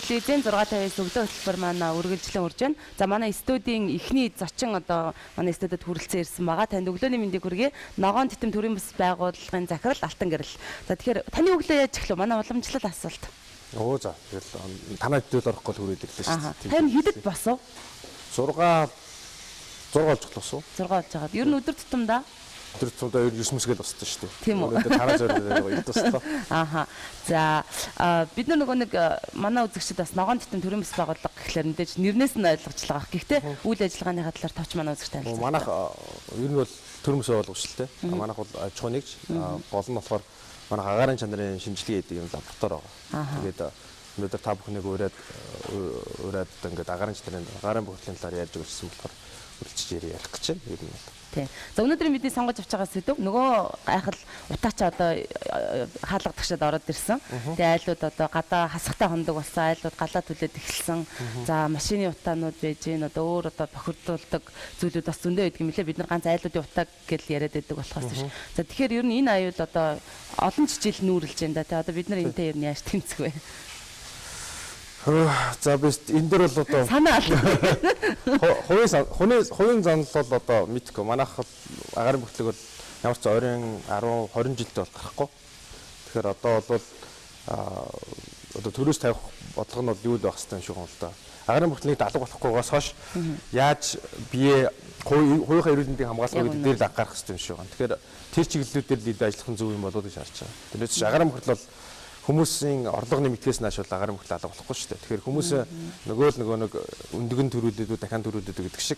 Телевизийн 659 өглөө хөтөлбөр маань үргэлжлэн үрж байна. За манай студийн эхний зочин одоо манай студид хүрэлцэн ирсэн байгаа. Танд өглөөний мэндийг хүргэе. Ногоон титэм төрийн бас байгууллагын захирал Алтангэрэл. За тэгэхээр таны өглөө яаж эхлэв? Манай уламжлал асуулт. Оо за тэгэл танай хэдүүл орохгүй л хүрээд ирлээ шүү дээ. Тань хэдэд босов? 6 6 болж босов. 6 болж байгаа. Ер нь өдөр тутамдаа өдөр тутамдаа 9 мөсгөл боссон шүү дээ. Тийм үү. Өнөөдөр танаа зориулаад эрт бослоо. Ааха. За бид нар нөгөө нэг манай үзэгчид бас ногоон титэм төрийн бас байгууллага гэхлээр мэдээж нэрнээс нь ойлгочлоо байх. Гэхдээ үйл ажиллагааныхаа талаар товч манай үзэгч танилцуулах. Манайх ер нь бол төрийн бас байгууллага шүү дээ. Манайх бол аж ахуй нэгж, гол нь болохоор манайх агаарын чанарын шинжилгээ хийдэг юм лаборатори байгаа. Тэгээд өнөөдөр та бүхнийг ураад ураад ингээд агаарын чанарын агаарын бохирдлын талаар ярьж өгсөн болохоор үргэлжлэж ярих гэж байна. Ер нь бол. Тийм. За өнөөдрийн бидний сонгож авч байгаа сэдэв нөгөө гайхал утаач одоо хаалгадагшаад ороод ирсэн. Тэгээ айлууд одоо гадаа хасахтай хондог болсон, айлууд галаа түлээд эхэлсэн. За машины утаанууд байж гин одоо өөр одоо бохирдуулдаг зүйлүүд бас зөндөө байдаг юм лээ. Бид нар ганц айлуудын утаа гэл яриад байдаг болохоос биш. За тэгэхээр ер нь энэ аюул одоо олон жил нүүрлж байна да. Тэгээ одоо бид нар энэтэй ер нь яаж тэмцэх вэ? За би энэ дээр бол одоо санаа хувийн занал бол одоо мэдгүй. Манайх бол агаарын бохирдлыг бол ямар ч ойрын 10 20 жилд бол гарахгүй. Тэгэхээр одоо бол одоо төрөөс тавих бодлого нь бол юу л байх хэвээр юм шиг юм л да. Агаарын бохирдлыг алга болохгүйгээс хойш яаж бие хувийнхаа эрүүл мэндийг хамгаалах вэ гэдэг дээр л анхаарах хэвээр юм шиг байна. Тэгэхээр тэр чиглэлүүд дээр л илүү ажиллах нь зөв юм болоо гэж харж байгаа. Тэрнээс агаарын бохирдол бол хүмүүсийн орлого нэмэгдэхээс нааш бол агаарын бохирдол алга болохгүй шүү дээ. Тэгэхээр хүмүүс нөгөө нэг өндгөн төрүүлээд дахин төрүүлээд гэдэг шиг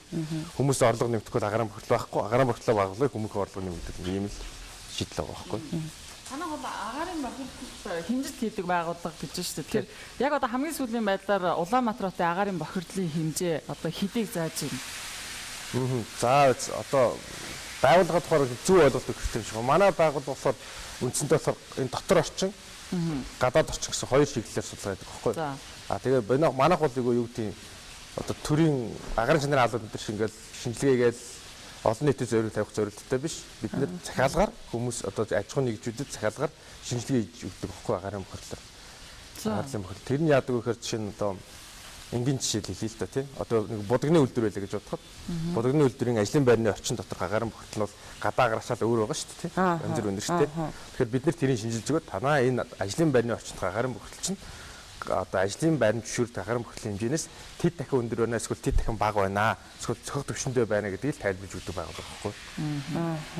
хүмүүс орлого нэмэгдэхгүй бол агаарын бохирдол байхгүй. Агаарын бохирдлоо баглаа хүмүүсийн орлого нэмэгдэх ийм л шийдэл байгаа байхгүй. Танай бол агаарын бохирдол хэмжилт хийдэг байгууллага гэж байна шүү дээ. Тэгэхээр яг одоо хамгийн сүүлийн байдлаар Улаанбаатар хотын агаарын бохирдлын хэмжээ одоо хэдийг зааж байна? За одоо байгууллага тухайд зөв ойлголт өгөх хэрэгтэй юм шиг. Манай байгууллага болохоор үндсэндээ болохоор энэ дотор орчин гадаад орчин гэсэн хоёр чиглэлээр судалгаа хийдэг байхгүй. А тэгээ манайх бол юу гэдэг одоо төрийн агаарын чанарын албад энэ шиг ингээл шинжилгээгээл олон нийтийн зориулт тавих зорилттой биш. Бид нэр захиалгаар хүмүүс одоо аж ахуйн нэгжүүдэд захиалгаар шинжилгээ хийж өгдөг байхгүй агаарын бохирдлоор. Агаарын бохирдол. Тэр нь яадаг вэ гэхээр жишээ нь одоо энгийн жишээ хэлье л да тий. Одоо нэг будагны үйлдвэр байлаа гэж бодоход будагны үйлдвэрийн ажлын байрны орчин доторх агаарын бохирдол бол гадаа агараашаал өөр байгаа шүү дээ тий. Янз бүр өндөр шүү дээ. Тэгэхээр бид нар тэрийг шинжилж өгөөд танаа энэ ажлын байрны орчинд агаарын бохирдол чинь одоо ажлын байрны түвшүүрт агаарын бохирдлын хэмжээнээс тэд дахин өндөр байна эсвэл тэд дахин бага байна эсвэл цохих түвшиндээ байна гэдгийг л тайлбарж өгдөг байгууллага байхгүй.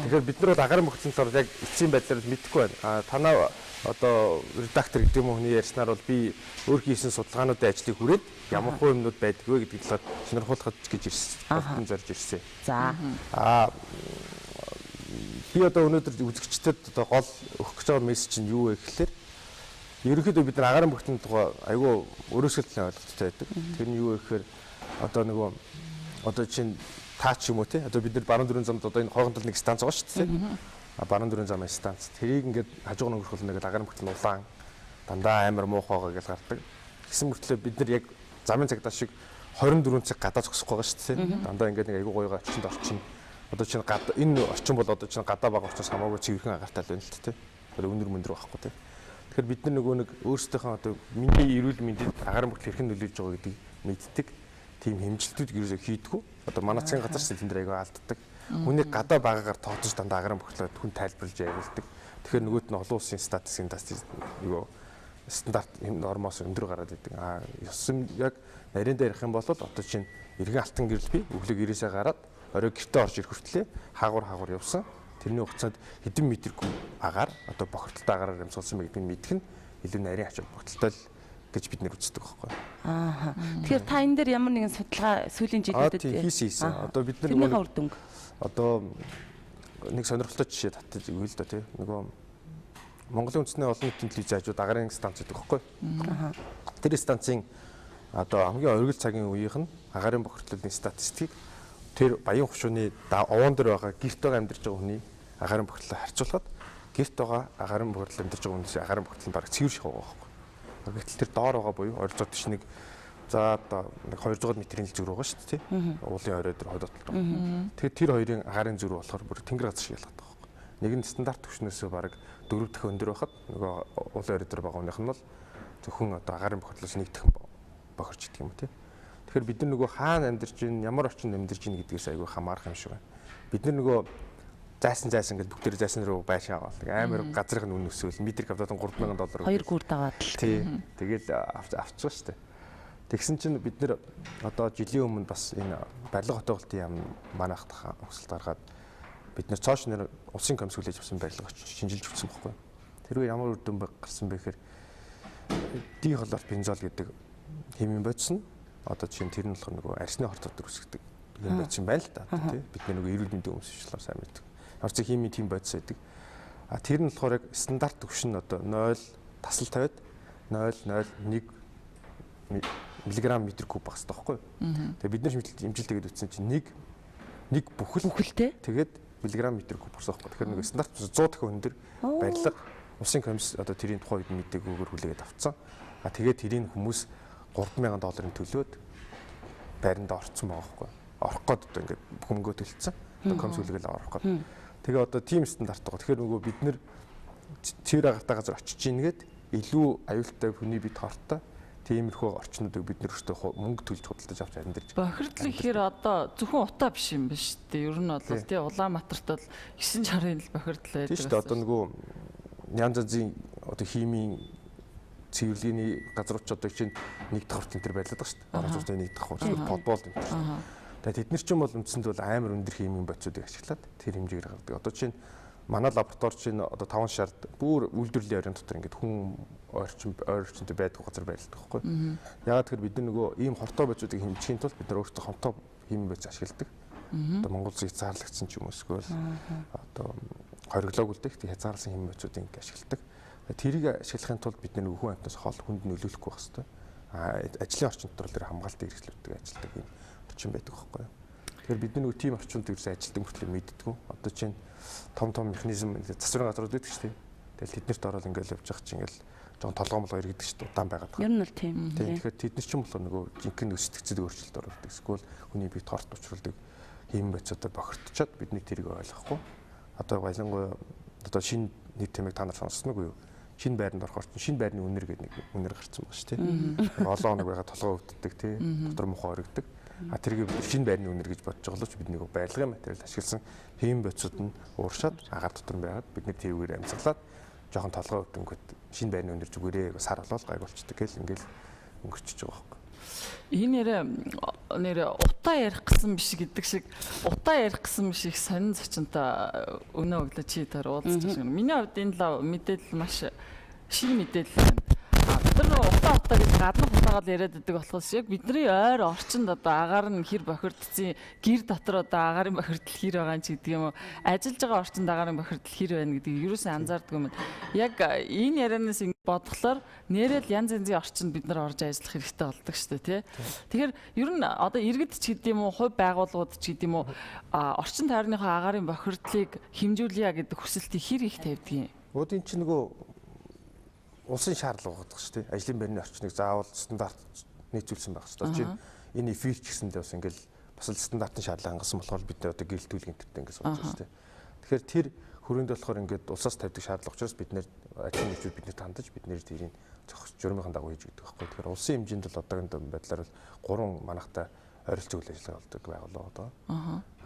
Тэгэхээр бид нар бол агаарын бохирдлын талаар яг эцсийн байдлаар мэдэхгүй байна. А танаа одоо редактор гэдэг юм уу хүний ярьснаар бол би өөр хийсэн судалгаануудын ажлыг хүрээд ямар хуу юмнууд байдаг вэ гэдэг талаар сонирхуулах гэж ирсэн. Болтон зорж ирсэн. За. А би одоо өнөөдөр үзэгчдэд одоо гол өгөх гэж байгаа мессеж нь юу вэ гэхлээр ерөнхийдөө бид нар агаарын бохирдлын тухай айгүй өрөөсгөлтэй ойлголттой байдаг. Тэр нь юу вэ гэхээр одоо нөгөө одоо чинь та ч юм уу те одоо бид нар баруун дөрвөн замд одоо энэ хойгон тал нэг станц байгаа шүү дээ. Баруун дөрвөн замын станц. Тэрийг ингээд хажууг нь өнгөрөх бол нэг агаарын бохирдол улаан дандаа амар муухай байгаа гэж гардаг. Тэгсэн мөртлөө бид нар яг замын цагдаа шиг 24 цаг гадаа зогсохгүй байгаа шүү дээ. Дандаа ингээд нэг айгүй гоёго орчинд орчин. Одоо чинь энэ орчин бол одоо чинь гадаа байгаа учраас хамаагүй цэвэрхэн агаартай л байна л тэ. Одоо өндөр мөндөр байхгүй тэ. Тэгэхээр бид нар нөгөө нэг өөрсдийнхөө одоо миний эрүүл мэндэд агаарын бохирдол хэрхэн нөлөөлж байгаа гэдгийг мэддэг. Тийм хэмжилтүүд ерөөсөө хийдэггүй. Одоо манай засгийн газар ч тэн дээр айгүй алддаг. Хүнийг гадаа байгаагаар тооцож дандаа агаарын бохирдлоо хүн тайлбарлаж яриулдаг. Тэгэхээр нөгөөт нь олон улсын статистикийн нөгөө стандарт нормоос өндөр гараад идэг. А ёсон яг нарийн дээр ярих юм бол одоо чинь иргэн алтан гэрэл би өглөө гэрээсээ гараад орой гэртээ орж ирэх хүртлээр хаагур явсан. Тэрний хугацаанд хэдэн метр куб агаар одоо бохирдолтой агаараар амьсгалсан бэ гэдгийг мэдэх нь илүү нарийн ач холбогдолтой л гэж бид нэр үздэг байхгүй. Аа. Тэгэхээр та энэ дээр ямар нэгэн судалгаа сүүлийн жилүүдэд хийсэн. Одоо бид нар тэрнийхээ үр дүнг одоо нэг сонирхолтой жишээ татаж өгье л да тий. Нөгөө Монголын үндэсний олон нийтийн телевизийн хажууд агарын станц гэдэг байхгүй. Тэр станцын одоо хамгийн оргил цагийн үеийнх нь агарын бохирдлын статистикийг тэр баян хушууны овоон дээр байгаа гэрт байгаа амьдарч байгаа хүний агарын бохирдлоо харьцуулахад гэрт байгаа агарын бохирдол амьдарч байгаа хүмүүсийн агарын бохирдол нь бараг цэвэр шиг байгаа байхгүй. Гэтэл тэр доор байгаа буюу ойролцоогоо тийш нэг за одоо нэг 200 метрийн л зүр байгаа шүү дээ тий. Уулын орой дээр хойд ботлоо. Тэгэхээр тэр хоёрын агарын зүр болохоор бүр тэнгэр газар шиг ялгадаг байхгүй. Нэг нь стандарт түвшнөөсөө бараг 4 дахин өндөр байхад нөгөө уулын орой дээр байгаа хүнийх нь бол зөвхөн одоо агарын бохирдлоос 1 дахин бохирч идэх юм тий. Тэгэхээр бид нар нөгөө хаана амьдарч байна, ямар орчинд амьдарч байна гэдгээс айгүй хамаарах юм шиг байна. Бид нар нөгөө зайсан гэж бүгдээр зайсан руу байшаа аваад амар газрын үн өсөөл метр квадрат $3000 хоёр гүр дагаад л тий. Тэгэл авчихсан шүү дээ. Тэгсэн чинь бид нэр одоо жилийн өмнө бас энэ барилга хотоолтын яам манайх өсөлт гаргаад бид нэр цоош нэр улсын комисс хүлээж авсан барилга шинжилж өгсөн байхгүй. Тэргүй ямар үр дүн гарсан бэ гэхээр дихлор бензол гэдэг химийн бодис нь одоо жишээ нь тэр нь болохоор нөгөө арсны хорт дотор үсгдэг юм бодис юм байна л да тий. Бид нөгөө эрүүл мэндийн өмсөж сайн мэддэг. Ямар ч химийн тийм бодис байдаг. А тэр нь болохоор яг стандарт түвшин одоо 0 тасал тавиад 0.01 миллиграмм метр куб байх хэрэгтэй байхгүй юу? Тэгээ бид нар хэмжилт тэгээд үтсэн чинь нэг бүхэл тэгээд миллиграмм метр куб болсон байхгүй. Тэгэхээр нэг стандарт 100 дахин өндөр барилга улсын комисс одоо тэрийн тухайн үед мдэггүйгээр хүлээгээд авцсан. А тэгээд тэрийг хүмүүс $3000 төлөөд байранд орцсон байгаа байхгүй. Орох гээд одоо ингээд хүмүүнгөө төлцсөн. Одоо комисс хүлээгээл орох гээд. Тэгээ одоо тийм стандарт байгаа. Тэгэхээр нөгөө бид нар цэвэр агартай газар очиж ийн гээд илүү аюултай хүний бит хортой тиймэрхүү орчнуудыг бид нэр өөртөө мөнгө төлж худалдаж авч амьдарч. Бохирдол гэхээр одоо зөвхөн утаа биш юм байна шүү дээ. Ер нь бол тий Улаанбаатарт бол 9 чарын л бохирдол байдаг. Тийм шүү дээ. Одоо нөгөө янз янзын одоо химийн цэвэрлэгээний газрууд ч одоо чинь нэг дахь хүртэл энэ төр байрлаад байгаа шүү дээ. Орон сууцны нэг дахь хүртэл подвол энэ төр. Тэгээ тэд нар ч юм бол үндсэнд бол амар өндөр химийн бодисуудыг ашиглаад тэр хэмжээгээр гаргадаг. Одоо чинь манай лаборатори чинь одоо 5 шард бүр үйлдвэрлэлийн оройн дотор ингээд хүн ойрчинтэй байдаг газар байрладаг байхгүй. Яагаад тэгэхээр бид нөгөө ийм хортой бодисуудыг хэмжихийн тулд бид нар өөрсдөө хомтой химийн бодис ашигладаг. Одоо Монгол улсын хязгаарлагдсан ч юм уу эсвэл одоо хориглоог үлдэх хязгаарласан химийн бодисуудыг ингээд ашигладаг. Тэрийг ашиглахын тулд бид нөгөө хүн амьтнаас хол хүнд нөлөөлөхгүй байх хэрэгтэй. А ажлын орчин дотор тэр хамгаалтын хэрэгслүүдийг ажилладаг ийм орчин байдаг байхгүй юу. Тэгэхээр бид нөгөө тийм орчинд ерөөсөө ажилтан хүртлээ мэддэггүй. Одоо чинь том том механизм засварын газрууд байдаг шүү дээ. Тэгэл тэднэрт ороод ингээл явж байгаа чинь ингээл жоон толгой молгоо иргэдэг шүү дээ. Удаан байгаад байгаа. Ер нь бол тийм. Тэгэхээр тэд нар чинь болохоор нөгөө жинхэнэ өсөлтөцөд өөрчлөлт оруулдаг. Эсвэл хүний биед хорт учруулдаг химийн бодисуудаар бохирдчоод бидний тэрийг ойлгохгүй. Одоо ялангуяа одоо шинэ нэг тэмээг та нар сонссон уу юу? Шинэ байранд орохоор чинь шинэ байрны үнэр гэдэг нэг үнэр гарсан байгаа шүү дээ. Олон хоног байгаа толгой өвддөг тий. Дотор мухаа оригддаг. А тэрийг бид шинэ байрны үнэр гэж бодож байгаа л ч бид нэг барилгын материал ашигласан химийн бодисууд нь ууршаад агаар дотор байгаад бид нэг тэрүүгээр амьсгалаад жоохон толгой өвдөнгөт шинэ байрны үнэр зүгээрээ сар болол гайг болчдөг гэл ингээл өнгөрчөж байгаа байхгүй. Энэ нэрэ утаа ярих гэсэн биш гэдэг шиг утаа ярих гэсэн биш их сонин зочинтой өнөө өглөө чи таар уулзчих шиг. Миний хувьд энэ лав мэдээлэл маш шинэ мэдээлэл байна. Бид нар утаа гэж гаднах утаагаар яриад байдаг болохоос яг бидний ойр орчинд одоо агаар нь хэр бохирдсон, гэр дотор одоо агаарын бохирдол хэр байгаа юм ч гэдэг юм уу, ажиллаж байгаа орчинд агаарын бохирдол хэр байна гэдгийг юусэн анзаардгүй юм. Яг энэ ярианаас ингэ бодглохлоор нэрэл янз янзын орчинд бид нар орж ажиллах хэрэгтэй болдог шүү дээ, тий. Тэгэхээр ер нь одоо иргэд ч гэдэг юм уу, хувь байгууллагууд ч гэдэг юм уу, орчин тойрныхоо агаарын бохирдлыг хэмжүүлье гэдэг хүсэлтийг хэр их тавьдаг юм? Уудын чинь нөгөө улсын шаардлага байдаг шүү дээ. Ажлын байрны орчныг заавал стандарт нийцүүлсэн байх хэрэгтэй. Чинь энэ эфир ч гэсэндээ бас ингээл бас л стандартын шаардлага хангасан болохоор бид одоо гэрэлтүүлэг энтертэй ингээд сууж байгаа шүү дээ. Тэгэхээр тэр хүрээнд болохоор ингээд улсаас тавьдаг шаардлага учраас бид нэр ажлын нэгжүүд биднэрт хандаж бид нэр тэрийг зохис журмынхан дагуу хийж өгдөг байхгүй. Тэгэхээр улсын хэмжээнд бол одоогийн байдлаар бол 3 манайхтай ойролцоог үйл ажиллагаа болдог байгууллага одоо.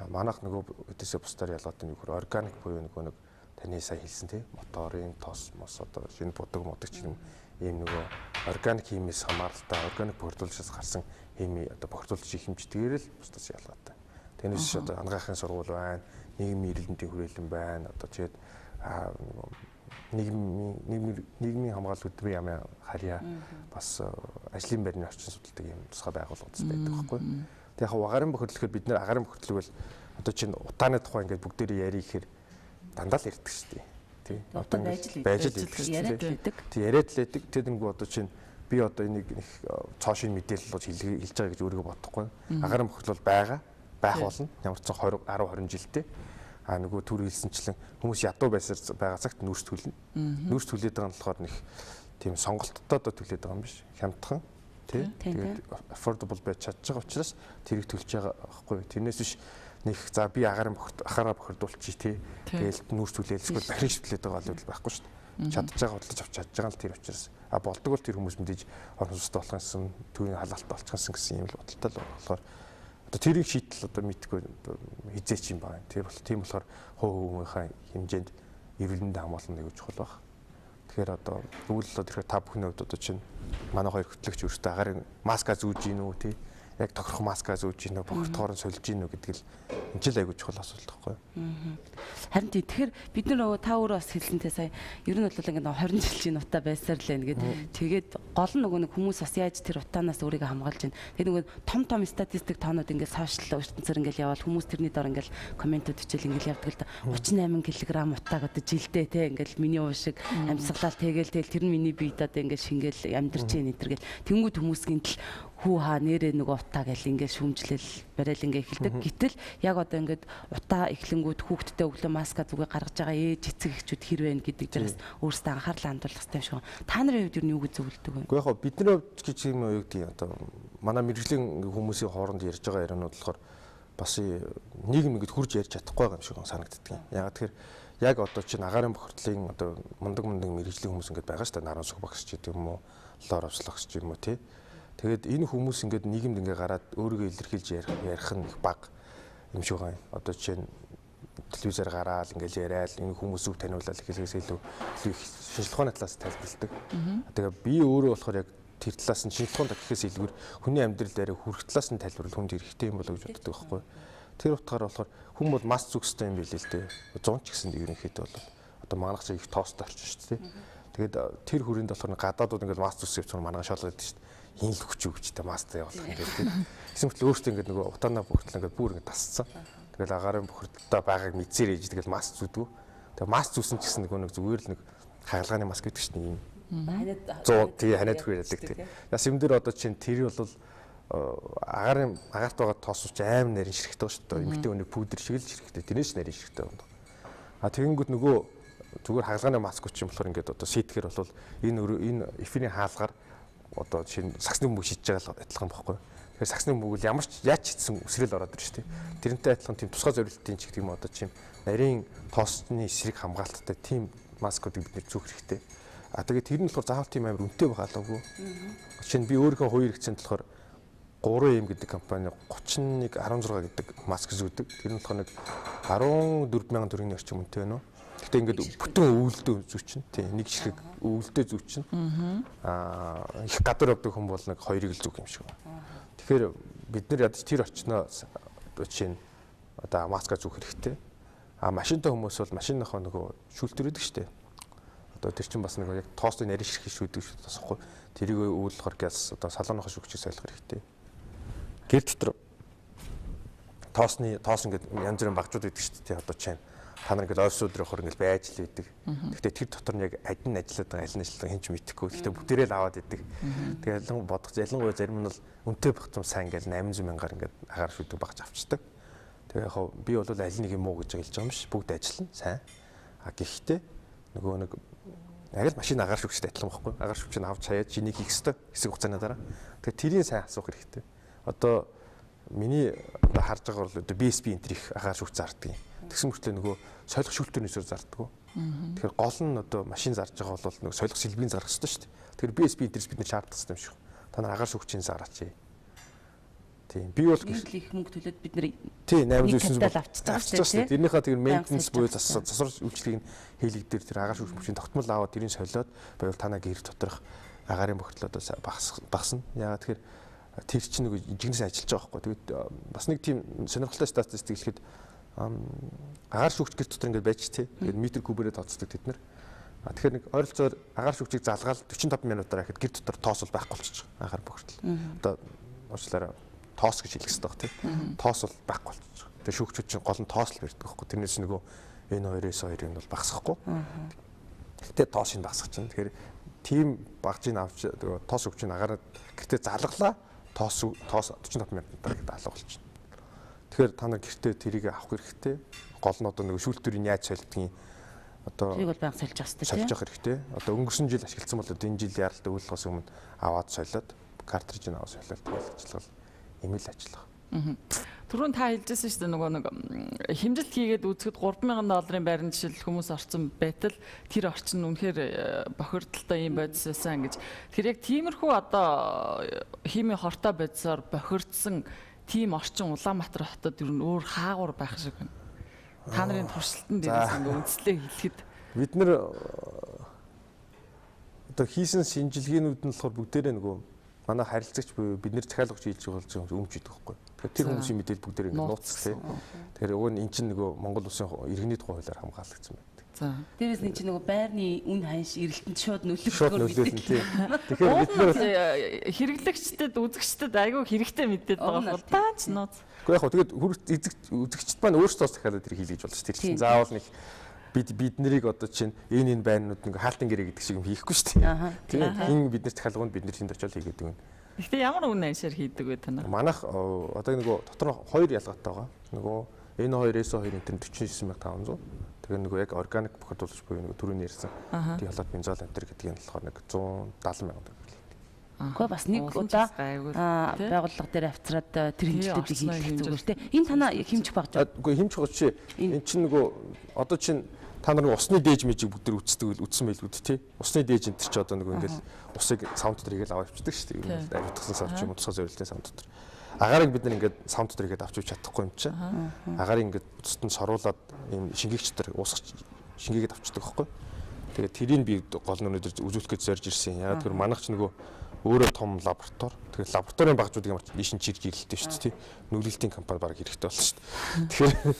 Манайх нөгөө өдөөсөө бусдаар ялгаатай нэг хөр органик буюу нөгөө нэг таны сая хэлсэн тий моторын тос мос одоо шинэ будаг модог ч юм ийм нөгөө органик химиэс хамааралтай органик бохирдуулжаас гарсан хими одоо бохирдуулж хэмждгээр л бусдаас ялгаатай. Тэрнээс одоо ангаахын сургууль байна, нийгмийн эрүүл мэндийн хүрээлэн байна. Одоо тэгээд нийгмийн хамгаалал хөдөлмөрийн яамын харьяа бас ажлын байрны орчин судалдаг юм тусгай байгууллагууд байдаг байхгүй. Тэг яг агаарын бохирдол гэхээр бид нэр агаарын бохирдлыг бол одоо чинь утааны тухай ингээд бүгдээрээ ярих гэхээр дандаа л ярьдаг шүү дээ. Тий. Одоо байж л байдаг шүү дээ. Тий, яриад л байдаг. Тэдэнгүү одоо чинь би одоо энийг нэг цоо шинэ мэдээлэл болж хэлж байгаа гэж өөрийгөө бодохгүй. Агаарын бохирдол бол байгаа, байх болно. Ямар ч 20 10 20 жилдээ. А нөгөө түр хэлсэнчлэн хүмүүс ядуу байсаар байгаа цагт нүүрс төлнө. Нүүрс төлээд байгаа нь болохоор нэг тийм сонголттой одоо төлээд байгаа юм биш. Хямдхан. Тий. Тэгээд affordable байж чадж байгаа учраас тэрийг төлж байгаа байхгүй. Тэрнээс биш нэг за би агаарын бохирд ахаараа бохирдуулчих тий. Тэгээл нүүрс түлээл эсвэл бахрын шүтлээд байгаа бол байхгүй шүү дээ. Чадж байгаа бодлож авч чадж байгаа л тэр учраас. А болдог бол тэр хүмүүс мэдээж орон сууцтай болох юмсан, төвийн халаалт болчихсон гэсэн юм л бодолтой л болохоор одоо тэрийг шийтэл одоо мэдгүй хизээч юм байна. Тэр бол тийм болохоор хувь хүмүүнийхээ хэмжээнд эрүүл мэндийн хамгаалал нэг чухал баг. Тэгэхээр одоо тэгвэл одоо та бүхний хувьд одоо чинь манай хоёр хөтлөгч өөртөө агарын маска зүүж гин үү тий яг тохирох маска зүүж гин үү, бохирдохоор нь сольж гин үү гэдэг л энэ ч л айгүй чухал асуудал байхгүй. Харин тий тэгэхээр бид нар та өөрөө бас хэлсэнтэй сая ер нь бол ингээд 20 жил чинь утаа байсаар л байна гээд тэгээд гол нь нөгөө нэг хүмүүс бас яаж тэр утаанаас өөрийгөө хамгаалж байна. Тэгээд нөгөө том том статистик тоонууд ингээд сошиал ертөнцөөр ингээд явбал хүмүүс тэрний дор ингээд комментүүд бичээл ингээд явдаг л да. 38 кг утааг одоо жилдээ те ингээд миний уу шиг амьсгалал тэгэл тэгэл тэр нь миний биед одоо ингээд шингээл амьдарч байна энэ төр гэл тэнгүүд хүмүүс гинтл хүү хаа нэрээ нөгөө утаа гэл ингээд шүмжлэл барайл ингээд эхэлдэг. Гэтэл яг одоо ингээд утаа эхлэнгүүд хүүхдтэй өглөө маска зүгээ гаргаж байгаа ээж эцэг эхчүүд хэр вэ гэдэг дээрээс өөрсдөө анхаарлаа хандуулах хэрэгтэй юм шиг. Та нарын хувьд юу гэж зөвлөдөг вэ? Гэхдээ яг бидний хувьд гэж юм уу юу гэдэг одоо манай мэргэжлийн хүмүүсийн хооронд ярьж байгаа ярианууд болохоор бас нийгэм ингээд хурж ярьж чадахгүй байгаа юм шиг санагддаг юм. Яг тэгэхээр яг одоо чинь агаарын бохирдлын одоо мундаг мэргэжлийн хүмүүс ингээд байгаа шүү дээ. Наран сүх багш ч гэдэг юм уу, лор авслагч ч юм уу тий. Тэгээд энэ хүмүүс ингээд нийгэмд ингээд гараад өөрийгөө илэрхийлж ярих нь их бага юм шиг байна. Одоо жишээ нь телевизээр гараал ингээд яриад энэ хүмүүс үг таниулаад эхлэхээс илүү их шинжлэх ухааны талаас тайлбарладаг. Тэгээ би өөрөө болохоор яг тэр талаас нь шинжлэх ухааны гэхээс илүүгээр хүний амьдрал дээр хүрэх талаас нь тайлбарлал хүнд хэрэгтэй юм болоо гэж боддог байхгүй. Тэр утгаараа болохоор хүн бол мас зүгстэй юм билээ л дээ. 100 ч гэсэн ерөнхийдөө бол одоо манайх ч их тоостой орчин шүү дээ. Тэгээд тэр хүрээнд болохоор гадаадууд ингээд мас зүс явцсан манайх шоолоод байдаг шүү дээ. Хин л хүч өгчтэй мастай явуулах ингээд тийм. Эсвэл мэтэл өөртөө ингээд нөгөө утаанаа бохирдлоо ингээд бүр ингээд тасцсан. Тэгэл агаарын бохирдолтой байгааг мэдсээр ээж тэгэл мас зүдгүү. Тэгээ мас зүсэн ч гэсэн нөгөө нэг зүгээр л нэг хагалгааны маск гэдэг чинь юм. Ханиад 100 тий ханиад хүрээлэг тий. Яс юм дээр одоо чинь тэр бол агаарын агаарт байгаа тоос ч аим нарийн ширхтэй шүү дээ. Эмэгтэй хүний пүүдэр шиг л ширхтэй. Тэрнээс нарийн ширхтэй байна. А тэгэнгүүт нөгөө зүгээр хагалгааны маск ч юм болохоор ингээд одоо сийтгэхэр бол энэ эфирийн хаалгаар одоо жишээ нь саксны бөмбөг шидэж байгаа л адилхан байхгүй. Тэгэхээр саксны бөмбөг л ямар ч яаж чидсэн үсрэл ороод ирж шүү дээ. Тэрнтэй адилхан тийм тусгай зорилтын ч гэх юм одоо чим нарийн тоосны эсрэг хамгаалттай тийм маскуудыг бид нэр зүүх хэрэгтэй. А тэгээд тэр нь болохоор заавал тийм амар үнэтэй байх албагүй. Жишээ нь би өөрийнхөө хувийн хэрэгцээнд болохоор 3M гэдэг компани 31.16 гэдэг маск зүүдэг. Тэр нь болохоор нэг 14,000 төгрөгийн орчим үнэтэй байна уу? Гэтэ ингээд бүтэн өвөлдөө зүүчин. Тий, нэг ширхэг өвөлдөө зүүчин. Аа их гадуур явдаг хүн бол нэг хоёрыг л зүүх юм шиг байна. Тэгэхээр бид нар ядаж тэр очноо одоо жишээ нь одоо маска зүүх хэрэгтэй. А машинтай хүмүүс бол машиныхоо нөгөө шүүлтүр өгдөг штэ. Одоо тэр чинь бас нэг яг тоосны нарийн ширхэг шүүдэг шүү тасахгүй. Тэрийг өвөлөхөр гяс одоо салооныхоо шүүгчийг солих хэрэгтэй. Гэр дотор тоос ингээд янз бүрийн багжууд өгдөг штэ тий одоо чинь та нар ингээд офисууд руу явахаар ингээд байж л байдаг. Гэхдээ тэр дотор нь яг аль нь ажиллаад байгаа, аль нь ажиллаад байгаа хэн ч мэдэхгүй. Гэхдээ бүгдээрээ л аваад идэг. Тэгээд ялан бодох ялангуяа зарим нь бол үнэтэй багцсан сайн ингээд 800 мянгаар ингээд агаар шүдэг багж авчдаг. Тэгээ яг би бол аль нэг юм уу гэж хэлж байгаа юм биш. Бүгд ажиллана сайн. А гэхдээ нөгөө нэг яг л машин агаар шүгчтэй адилхан байхгүй. Агаар шүгчийг авч хаяад чинийг хийх ёстой хэсэг хугацааны дараа. Тэгэхээр тэрийг сайн асуух хэрэгтэй. Одоо миний одоо харж байгаа бол одоо BSB энэ их агаар шүгч зардаг юм. Тэгсэн мөртлөө нөгөө солих шүүлтүүрнээсээр зардаг. Тэгэхээр гол нь одоо машин зарж байгаа бол нөгөө солих сэлбийн зарах ёстой шүү дээ. Тэгэхээр BSB энтерс бид нар шаардах ёстой юм шиг. Та нар агаар шүүгчийн зараач. Тийм. Би бол их мөнгө төлөөд бид нар тий 800 900 авчиж байгаа шүү дээ. Тэрнийхээ тэр maintenance буюу засвар үйлчлэгийг хийлэг дээр тэр агаар шүүгч мөчийн тогтмол аваад тэрийг солиод байвал танаа гэр доторх агаарын бохирдлоо багасна. Яагаад тэгэхээр тэр чинь нөгөө жигнэсээ ажиллаж байгаа байхгүй. Тэгээд бас нэг тийм сонирхолтой статистик хэлэхэд агаар шүүгч гэр дотор ингээд байж тий. Тэгээд метр кубээрээ тооцдог тэд нар. А тэгэхээр нэг ойролцоогоор агаар шүүгчийг залгаал 45 минутаар ахад гэр дотор тоос бол байхгүй болчих. Агаар бохирдол. Одоо уучлаарай тоос гэж хэлэх хэрэгтэй баг тий. Тоос бол байхгүй болчих. Тэгээд шүүгчүүд чинь гол нь тоос л барьдаг байхгүй. Тэрнээс нөгөө энэ 2-с 2 юм бол багасахгүй. Гэтэ тоос нь багасах чинь. Тэгэхээр тийм багжийг авч тоос өгч нь агаар гэртээ залгалаа тоос 45 минутаар гэдэг алга болчихно. Тэгэхээр та нар гэртээ тэрийг авах хэрэгтэй. Гол нь одоо нөгөө шүүлтүүрийг яаж солидгийг одоо тэрийг бол байнга сольж явах хэрэгтэй. Сольж явах хэрэгтэй. Одоо өнгөрсөн жил ашигласан бол одоо энэ жил яралтай үйл болохоос өмнө аваад солиод картриджийг аваад солиод тэгэл ажиллах юм л ажиллах. Түрүүн та хэлжсэн шүү дээ, нөгөө нэг хэмжилт хийгээд үзэхэд $3000 байрны жишээл хүмүүс орсон байтал тэр орчин нь үнэхээр бохирдолтой юм бодис байсан гэж. Тэр яг тиймэрхүү одоо химийн хортой бодисоор бохирдсон тийм орчин Улаанбаатар хотод ер нь өөр хаагур байх шиг байна. Та нарын туршилтан дээрээс ингээ үндслээ хэлэхэд бид нэр одоо хийсэн шинжилгээнүүд нь болохоор бүгдээрээ нөгөө манай харилцагч буюу бид нэр захиалгч хийж болж байгаа юм өмч идэх байхгүй. Тэгэхээр тэр хүмүүсийн мэдээлэл бүгдээрээ ингээ нууц тий. Тэгэхээр уг нь эн чинь нөгөө Монгол улсын иргэний тухай хуулиар хамгаалагдсан байдаг. За. Дээрээс нь чинь нөгөө байрны үн ханш эрэлтэнд шууд Шууд нөлөөлөх нөлөөлнө тий. Тэгэхээр бид нэр хэрэглэгчдэд үзэгчдэд айгүй хэрэгтэй мэдээлэл байгаа бол таач нууц. Гэхдээ яг хөө тэгээд үзэгчд маань өөрсдөө захиалаад тэр хийлгэж болж тэр чинь заавал нэг бид нарыг одоо чинь энэ байрнууд нэг хаалтын гэрээ гэдэг шиг юм хийхгүй шүү дээ. Тийм хин бид нар захиалганд бид нар тэнд очиод хийгээд өгнө. Гэхдээ ямар үн аншаар хийдэг вэ та нар? Манайх одоо нөгөө дотор нь хоёр ялгаатай байгаа. Нөгөө N2 S2 энэ 49500. Тэгээ нөгөө яг органик бохирдуулагч буюу нөгөө түрүүний ярьсан. Тийм халаад бензол энэ гэдэг нь болохоор нэг 170 мянган төгрөг. Гэхдээ бас нэг удаа байгууллага дээр авчраад тэр хэмжилтүүдийг хийх зүгээр те. Энэ танаа хэмжих багж. Үгүй хэмжих багж чи энэ чинь нөгөө одоо чинь та нар усны дээж мэжийг бүгд үтсдэг үтсэн байлгүй тий. Усны дээж энэ чи одоо нөгөө ингээл усыг сав дотор хийгээл аваад явчихдаг шүү дээ. Ер нь авирдсан сав ч юм уу тусгай зориултын сав дотор. Агаарыг бид нар ингээд сав дотор хийгээд авч явж чадахгүй юм чи. Агаарыг ингээд бусд нь соруулад ийм шингээгч дотор уусгах шингээгээд авчдаг байхгүй. Тэгээд тэрийг би гол нь өнөөдөр үзүүлэх гэж зорж ирсэн. Яагаад гэвэл манайх ч нөгөө өөрөө том лаборатори. Тэгээд лабораторийн багжуудыг ямар ч ийшин чирж ирэлтэй шүү дээ тий. Нүглэлтийн компани баг хэрэгтэй болсон шүү дээ.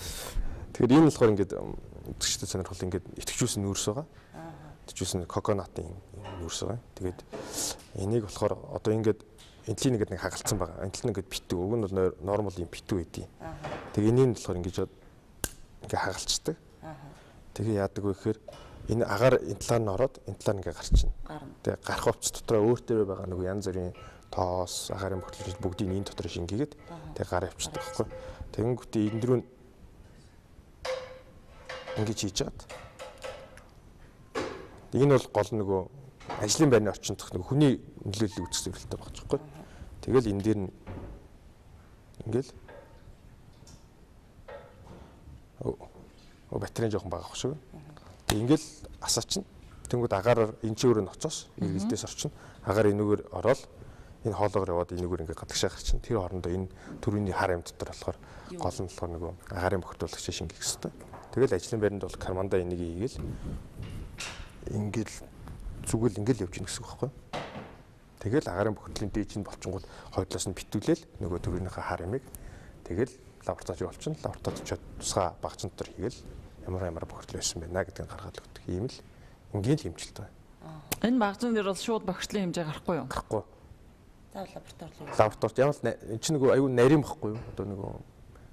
Тэгэхээр энэ болохоор ингээд үзэгчдэд сонирхол ингээд итгэжүүлсэн нүүрс байгаа. Итгэжүүлсэн коконатын нүүрс байгаа. Тэгээд энийг болохоор одоо ингээд энтлийн ингээд нэг хагалцсан байгаа. Энтл нь ингээд битүү. Уг нь бол нормал юм битүү байдیں۔ Тэгээ энийг болохоор ингээд ингээд хагалцдаг. Тэгээ яадаг вэ гэхээр энэ агаар энэ талаар нь ороод энэ талаар ингээ гарчна. Тэгээ гарах хувцас дотроо өөр дээрээ байгаа нөгөө янз бүрийн тоос, агаарын бохирдол бүгдийг энэ дотор шингээгээд тэгээ гар явчихдаг байхгүй. Тэгэнгүүтээ энэ дөрөв ингэж хийж чад. Энэ бол гол нөгөө ажлын байрны орчин дох нөгөө хүний нөлөөллийг үүсгэх зорилттой байгаа ч байхгүй. Тэгэл энэ дээр нь ингээл батарей жоохон бага ах шиг. Ингээл асаачин. Тэнгүүд агаараар энэ чи өөрөө ноцоос эргэлдээс орчин. Агаар энүүгээр ороод энэ хоолоогоор яваад энүүгээр ингээд гадагшаа гарчин. Тэр хоорондоо энэ төрөний хар юм дотор болохоор гол нь болохоор нөгөө агаарын бохирдуулагч шингэх хэвээр. Тэгэл ажлын байранд бол карманда энийг хийгээл ингээл зүгэл ингээл явж гин гэсэн үг байхгүй. Тэгэл агаарын бохирдлын дээд чинь болчингууд хойдлоос нь битүүлээл нөгөө төрөнийхөө хар ямыг тэгэл лабораторид болчихно. Лабораторид очиод тусгай багцан дотор хийгээл ямар бохирдол байсан байна гэдгийг гаргаад өгдөг. Ийм л энгийн л хэмжилт байна. Энэ багцан дээр бол шууд бохирдлын хэмжээ гарахгүй юу? Гарахгүй. Заавал лабораторид руу. Лабораторид ямар л энэ чинь нөгөө аюу нарийн бохгүй юу? Одоо нөгөө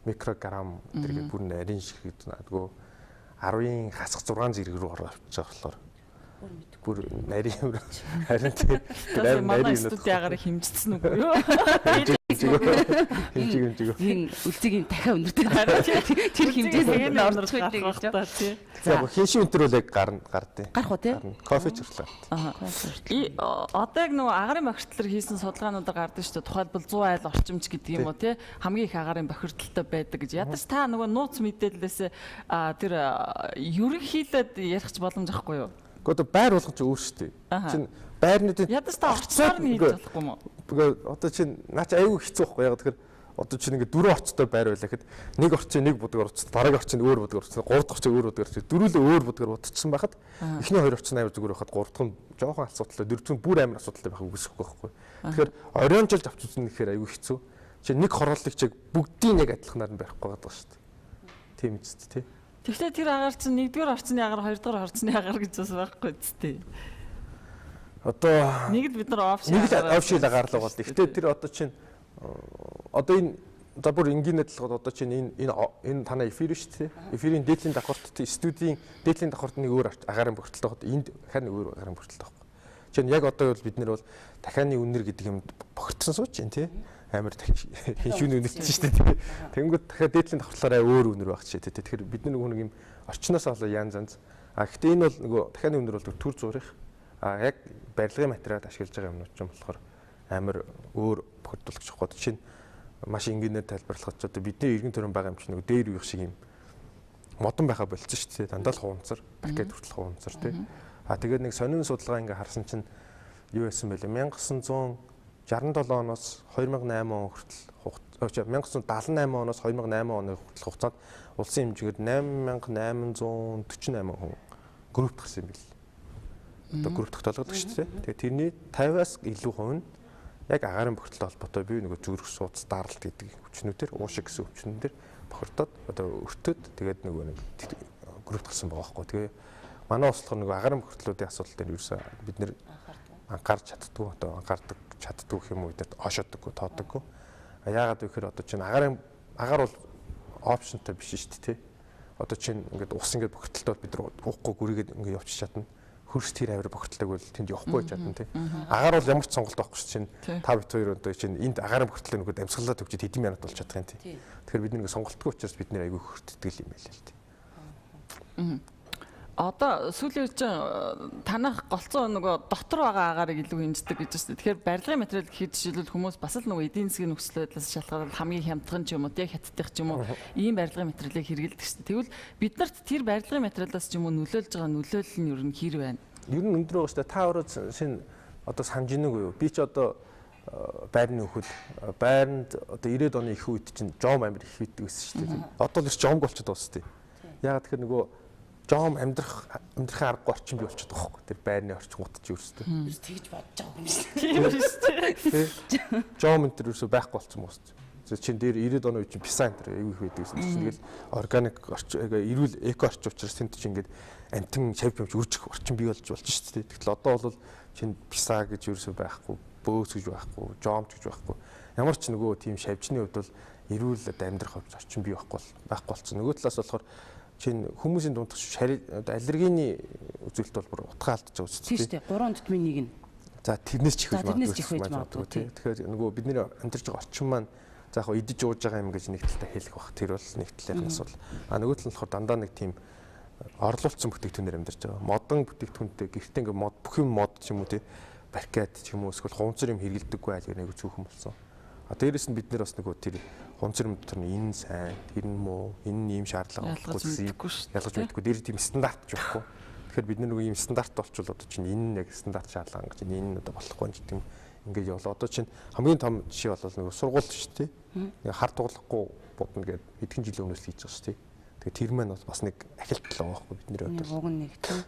микрограмм тэргээ бүр нарийн шиг нөгөө 10-ын хасах 6 зэрэг рүү ороод авчиж байгаа болохоор бүр нарийн юм. Харин тийм манай студийн агаар хэмжсэн үгүй юу? Хэмжиг. Энэ үлзийг дахиад өнөртэй. Тэр хэмжээс нь орчих байлээ гэж. За хиншин өнтер бол яг гарна гардыг. Гарах уу тий? Кофе ч хүртэл гарна. Одоо яг нөгөө агарын бохирдлоор хийсэн судалгаануудаар гардаг шүү дээ. Тухайлбал 100 айл орчимч гэдэг юм уу тий? Хамгийн их агарын бохирдолтой байдаг гэж. Ядаж та нөгөө нууц мэдээлэлээс тэр ерөнхийлээд ярих ч боломж ахгүй юу? Гэхдээ одоо байр болгон ч өөр шүү дээ. Чин байрнуудын ядаж та орчноор нь хийж болохгүй юм уу? Үгүй одоо чин наа чи аюу хэцүү байхгүй яг тэгэхээр одоо чин ингээ дөрвөн орцтой байр байлаа гэхэд нэг орчин нэг будгаар орцсон, дараагийн орчин өөр будгаар орцсон, гурав дахь орчин өөр будгаар орцсон, дөрвөлөө өөр будгаар будчихсан байхад эхний хоёр орчин аюу зүгээр байхад гурав дахь нь жоохон асуудалтай, дөрөв дэх нь бүр амар асуудалтай байх үгүйсэхгүй байхгүй. Тэгэхээр оройнжилж авч үзнэ гэхээр аюу хэцүү. Чи нэг хорооллыг чиг бүгдийг яг адилханаар нь барихгүй байгаа шүү дээ. Тийм үст тий. Тэгэхдээ тэр агаар чинь нэгдүгээр орчны агаар, хоёрдугаар орчны агаар гэж бас байхгүй үсттэй. Одоо нэг л бид нар офшил агаар л байгаа л. Гэхдээ тэр одоо чинь одоо энэ за бүр энгийн адилхад одоо чинь энэ энэ танай эфир шүү дээ. Эфирийн дээдлийн давхарт студийн дээдлийн давхарт нэг өөр агаарын бохирдолтой байхад энд дахиад нэг өөр агаарын бохирдолтой байхгүй. Чинь яг одоо бол бид нар бол дахианы үнэр гэдэг юмд бохирдсон сууж байна тий. Амар хиншүүн үнэрч шүү дээ. Тэнгүүд дахиад дээдлийн давхарлаараа өөр үнэр байх чи тий. Тэгэхээр бид нар нөгөө нэг юм орчноос болоо янз янз. А гэхдээ энэ бол нөгөө дахианы үнэр бол төр зурих. А яг барилгын материал ашиглаж байгаа юмнууд ч юм болохоор амар өөр бохирдуулагч байхгүй. Чинь Маш энгийнээр тайлбарлахад ч одоо бидний эргэн тойрон байгаа юм чинь нөгөө дээр үеих шиг юм модон байха болчихсон шүү дээ. Дандаа л хуунцар, паркет хүртэл хуунцар тий. А тэгээд нэг сонин судалгаа ингээ харсан чинь юу байсан бэлээ? 1967 оноос 2008 он хүртэл 1978 оноос 2008 оны хүртэл хугацаанд улсын хэмжээгээр 8848 хүн групп гарсан юм бэл. Одоо групп тогтоолгодог шүү дээ. Тэгээд тэрний 50-аас илүү хувь нь яг агаарын бохирдолтой холбоотой бий нөгөө зүрх сууц даралт гэдэг өвчнүүдээр уушиг гэсэн өвчнүүдээр бохирдоод одоо өртөөд тэгээд нөгөө нэг групп гарсан байгаа байхгүй. Тэгээ манай улс болохоор нөгөө агаарын бохирдлуудын асуудал дээр ерөөсөө бид нэр анхаарч чаддгүй, одоо анхаардаг чаддгүй гэх юм уу, бид оошоодоггүй, тоодоггүй. А яагаад вэ гэхээр одоо чинь агаар бол опшнтой биш шүү дээ, тий. Одоо чинь ингээд ус ингээд бохирдолтой бид нар уухгүй гүрийгээд ингээд явчих чадна. Хөрс тэр авир бохирдлыг бол тэнд явахгүй байж чадна, тий. Агаар бол ямар ч сонголт байхгүй шүү чинь. Та бит хоёр одоо чинь энд агаарын бохирдлыг нөгөө амьсгалаа төвчөд хэдэн минут болж чадах юм, тий. Тэгэхээр бид нэг сонголтгүй учраас бид нэр айгүй хөртдөг юм байл л тий. Одоо сүүлийн үед чинь танах голцоо нөгөө дотор байгаа агаарыг илүү хэмждэг гэж байна шүү дээ. Тэгэхээр барилгын материал гэхэд жишээлбэл хүмүүс бас л нөгөө эдийн засгийн нөхцөл байдлаас шалтгаалаад хамгийн хямдхан ч юм уу, тэг хятадх ч юм уу ийм барилгын материалыг хэрэглэдэг шүү дээ. Тэгвэл бид нарт тэр барилгын материалаас ч юм уу нөлөөлж байгаа нөлөөлөл нь ер нь хэр байна? Ер нь өндөр байгаа шүү дээ. Та өөрөө шинэ одоо санаж гинэг үү? Би ч одоо байрны нөхөд байранд одоо 90-ад оны их үед чинь жом амир их үйдэг байсан шүү дээ. Одоо л жомг болчиход байна шүү дээ. Яагаад тэгэхээр нөгөө жом амьдрахын аргагүй орчин бий болчиход байгаа байхгүй. Тэр байрны орчингууд чи өөрсдөө. Ерөөс тэгж бодож байгаа юм шүү дээ. Тийм шүү дээ. Жом энэ төр ерөөсөө байхгүй болчихсон юм уу? Чин дээр 90-ад оны үед чинь писа энэ төр аюу их байдаг гэсэн чинь тэгэл органик орчин, эрүүл эко орчин учраас тэнд чинь ингээд амтан шав юмч үржих орчин бий болж шүү дээ. Тэгтэл одоо бол чин писа гэж ерөөсөө байхгүй, бөөс гэж байхгүй, жомч гэж байхгүй. Ямар ч нөгөө тийм шавжны хувьд бол эрүүл амьдрах орчин бий байхгүй болсон. Нөгөө талаас болохоор чинь хүмүүсийн дундах аллергины үзүүлэлт бол бүр утгаа алдаж байгаа үст тийм шүү дээ. 3 тутмын нэг нь. За тэрнээс ч их байж магадгүй тий. Тэгэхээр нөгөө бидний амьдарч байгаа орчин маань за яг идэж ууж байгаа юм гэж нэг талтай хэлэх бах. Тэр бол нэг талын асуудал. А нөгөө тал нь болохоор дандаа нэг тийм орлуулсан бүтээгдэхүүнээр амьдарч байгаа. Модон бүтээгдэхүүнтэй гэртээ ингээ мод бүх юм мод ч юм уу тий. Баркет ч юм уу эсвэл хунцар юм хэрэгэлдэггүй айл нэг цөөхөн болсон. А дээрэс нь бид нэр бас нөгөө тэр хунцар юм дотор нь энэ сайн, тэр нь муу, энэ нь ийм шаардлага болохгүй ялгаж мэдэхгүй. Дээр тийм стандарт ч байхгүй. Тэгэхээр бид нар нөгөө ийм стандарт болчвол одоо чинь энэ нь яг стандарт шаардлага гэж энэ нь одоо болохгүй гэдэг юм ингээд явлаа. Одоо чинь хамгийн том жишээ бол нөгөө сургууль шүү дээ. Нэг хар туглахгүй будна гэд хэдхэн жилийн өмнөөс хийж байгаа шүү дээ. Тэгээ тэр маань бас нэг ахилт л байгаа байхгүй бидний хувьд. Уг нь нэг тийм.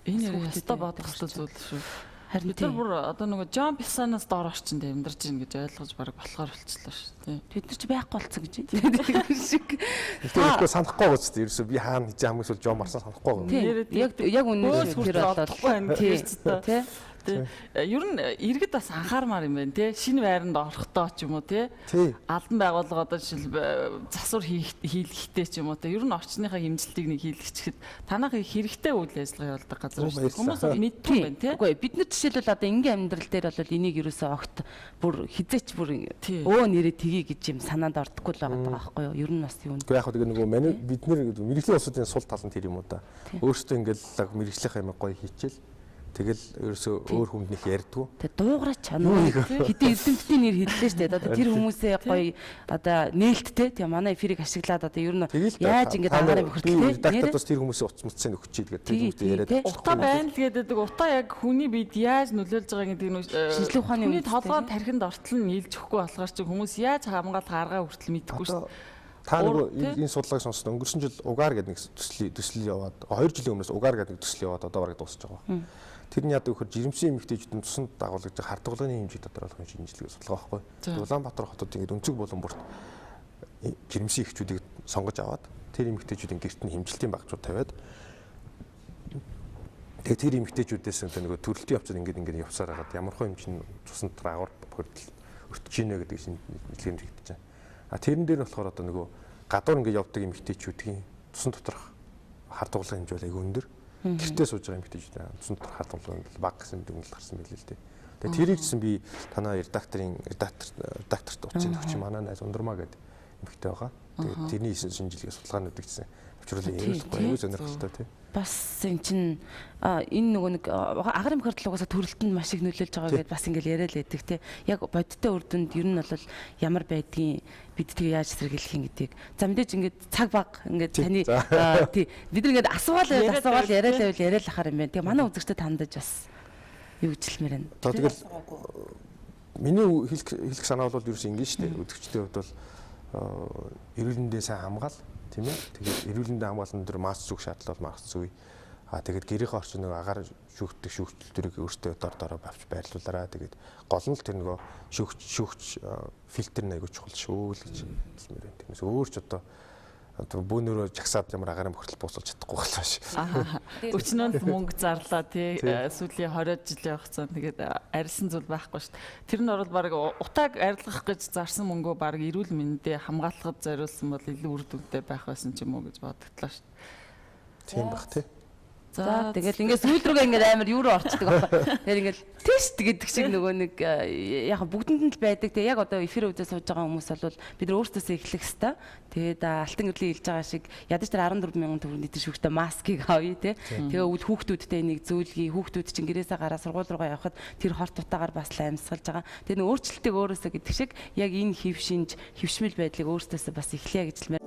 Энэ ёстой бодох ёстой зүйл шүү. Харин бид нар бүр одоо нөгөө Жон Писанаас доор орчинд амьдарч ийн гэж ойлгож бараг болохоор болчихлоо шүү дээ. Тэд нар ч байхгүй болцсон гэж тийм шиг. Тэгэхээр санахгүй байгаа ч ерөөсөө би хаана хийж хамгийн сүүл Жон марсан санахгүй байгаа. Яг үнэн тэр болоод тий. Ер нь иргэд бас анхаармаар юм байна тий. Шинэ байранд орохдоо ч юм уу тий. Албан байгууллага одоо жишээл засвар хийлгэхтэй ч юм уу тий. Ер нь орчныхаа хэмжилтийг нэг хийлгэчихэд танахыг хэрэгтэй үйл ажиллагаа явуулдаг газар шүү дээ. Хүмүүс мэддэг юм байна тий. Үгүй бид нар жишээлбэл одоо ингийн амьдрал дээр бол энийг ерөөсөө огт бүр хизээч бүр өө нэрээ тгий гэж юм санаанд ордохгүй л байгаа байхгүй юу? Ер нь бас юу. Үгүй яг тэгээ нөгөө бид нэр мэрэгжлийн улсуудын сул тал нь тэр юм уу да. Өөрсдөө ингээл мэрэгжлийнхаа юм гоё хийчихэл тэгэл ерөөсөө өөр хүнд них ярьдгүй. Тэг дуугарч чанаа хэдийн эрдэмтдийн нэр хэллээ шүү дээ. Одоо тэр хүмүүсээ гоё одоо нээлттэй тийм манай эфирийг ашиглаад одоо ер нь яаж ингэж агаарын бохирдол тийм редактор бас тэр хүмүүсийн утас мутсыг өгчий тэгээд тэр хүмүүстэй яриад утаа байна л гэдэг. Утаа яг хүний бид яаж нөлөөлж байгаа гэдэг нь шинжлэх ухааны толгойн тархинд ортол нь нийлж өгөхгүй болохоор чи хүмүүс яаж хамгаалах аргаа хүртэл мэдэхгүй шүү дээ. Та нөгөө энэ судалгааг сонссон. Өнгөрсөн жил угаар гэдэг нэг төсөл яваад 2 жилийн өмнөөс угаар гэдэг нэг төсөл яваад одоо бараг дуусч байгаа. Тэр нь яадаг вөхөр жирэмсэн эмэгтэйчүүдийн цуснд дагуулж хар дуглагын хэмжээ тодорхойлох шинжилгээ судалгаа байхгүй. Улаанбаатар хотод ингээд өнцөг булан бүрт жирэмсэн эхчүүдийг сонгож аваад тэр эмэгтэйчүүдийн гэрт нь хэмжилтийн багцууд тавиад тэгээ тэр эмэгтэйчүүдээс нөгөө төрөлтийн явцад ингээд явсаар хагаад ямар хөө хэмжээ нь цуснд агуур бохирдол өртөж гинэ гэдэг шинжилгээ хийгдэж байгаа. А тэрэн дээр болохоор одоо нөгөө гадуур ингээд явдаг эмэгтэйчүүдийн цусан доторх хар дуглагын хэмжээ бол айгүй өндөр. Гэртээ сууж байгаа эмэгтэйчүүд цусан доторх хар дуглагын хэмжээ бага гэсэн дүгнэлт гарсан байлээ л дээ. Тэгээ тэрийг чинь би танай редакторт утсын төгч манай найз Ундурмаа гэдэг эмэгтэй байгаа. Тэгээд тэрний шинжилгээ судалгаануудыг гэсэн авчруулан яриулахгүй аюу сонирхолтой тий. Бас эн чин энэ нөгөө нэг агарын бохирдол угаасаа төрөлтөнд маш их нөлөөлж байгаа гэдээ бас ингээл яриа л байдаг тий. Яг бодиттой үр дүнд ер нь бол ямар байдгийг бид тэгээ яаж сэргийлэх юм гэдгийг. За мэдээж ингээд цаг баг ингээд таны тий бид нар ингээд асуугаал асуугаал яриа л байвал яриа л ахаар юм байна. Тэгээ манай үзэгчдэд хандаж бас юу гэж хэлмээр байна. Тэгэл миний хэлэх санаа бол ерөөс ингэ шүү дээ. Үзэгчдийн хувьд бол эрүүл мэндээ сайн хамгаал тийм ээ. Тэгээд эрүүл мэндийн хамгаалалтын дээр маск зүг шаардлага бол маск зүйе. Аа тэгээд гэрийнхээ орчин нэг агаар шүүхдэг шүүгчлэлтэрийг өөртөө дор дороо авч байрлуулаарай. Тэгээд гол нь л тэр нөгөө шүүгч фильтр нь аягүй чухал шүү л гэж хэлмээр байна. Тэрнээс өөр ч одоо бүүнөрөө жагсаад ямар агарын бохирдол буусалж чадахгүй боллоо ш. Өчнөнд мөнгө зарлаа тий сүүлийн 20 жилийн хугацаанд тэгээд арилсан зүйл байхгүй шүү дээ. Тэр нь бол баг утааг арилгах гэж зарсан мөнгөө баг эрүүл мэндээ хамгаалахад зориулсан бол илүү үр дүнтэй байх байсан ч юм уу гэж бодогдлоо шүү дээ. Тийм бах тий. За тэгэл ингээд сүүл рүүгээ ингээд амар юу руу орчдөг байхгүй. Тэгэхээр ингээд тест гэдэг шиг нөгөө нэг яг бүгдэнд нь л байдаг. Тэгээ яг одоо эфир үзээ сууж байгаа хүмүүс бол бид нар өөрсдөөсөө эхлэх хэвээр. Тэгээд алтан гэрлийн хэлж байгаа шиг ядаж тэр 14,000 төгрөгийн тэр шүхтэ маскыг авъя те. Тэгээ үл хүүхдүүдтэй нэг зөөлгий хүүхдүүд чинь гэрээсээ гараа сургууль руугаа явхад тэр хорт утаагаар бас л амьсгалж байгаа. Тэгээ нэг өөрчлөлтийг өөрөөсөө гэдэг шиг яг энэ хэв шинж хэвшмэл байдлыг өөрсдөөсөө бас эхлэе гэж хэлмээр.